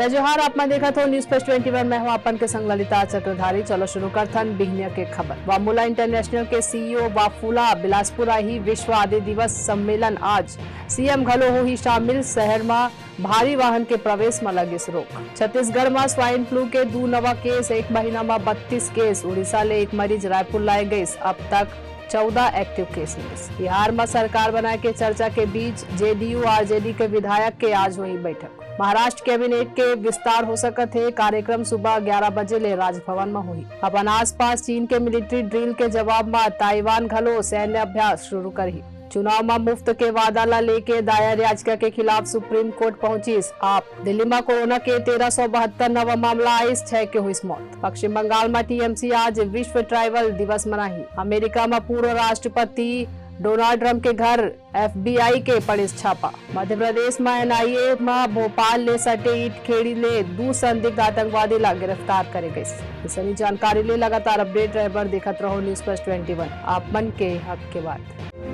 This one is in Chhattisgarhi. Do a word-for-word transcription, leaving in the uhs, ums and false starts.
जय जोहार, आप मन देखत हो News Flash twenty one, मैं हूं आपन के संग ललिता चक्रधारी। चलो शुरू करथन बिहनिया के खबर। वामुला International के CEO वाफुला बिलासपुर आही। विश्व आदि दिवस सम्मेलन आज, सीएम घलो होही शामिल। शहर म भारी वाहन के प्रवेश म लगिस रोक। छत्तीसगढ़ म स्वाइन फ्लू के दू नवा केस, एक महीना म बत्तीस केस। उड़ीसा ले एक मरीज रायपुर लाए गइस। अब तक चौदह एक्टिव केस मिलिस। बिहार म सरकार बनाए के चर्चा के बीच जेडीयू आरजेडी के विधायक के आज होही बैठक। महाराष्ट्र कैबिनेट के विस्तार हो सकत हे। कार्यक्रम सुबह ग्यारह बजे ले राजभवन म होही। अपन आसपास चीन के मिलिट्री ड्रिल के जवाब म ताइवान घलो सैन्य अभ्यास शुरू करही। चुनाव म मुफ्त के वादा ला लेके दायर याचिका के खिलाफ सुप्रीम कोर्ट पहुंचिस आप। दिल्ली म कोरोना के तेरह सौ बहत्तर नवा मामला आइस, छह के होइस मौत। पश्चिम बंगाल म टीएमसी आज विश्व ट्राइबल दिवस मनाही। अमेरिका म पूर्व राष्ट्रपति डोनाल्ड ट्रंप के घर एफबीआई के पड़िस छापा। मध्य प्रदेश म एनआईए म भोपाल ले सटे ईंट खेड़ी ले दू संदिग्ध आतंकवादी ला गिरफ्तार करे गइस। अइसनी जानकारी ले लगातार अपडेट रहे बर देखत रहो News Flash twenty one, आप मन के हक के बात।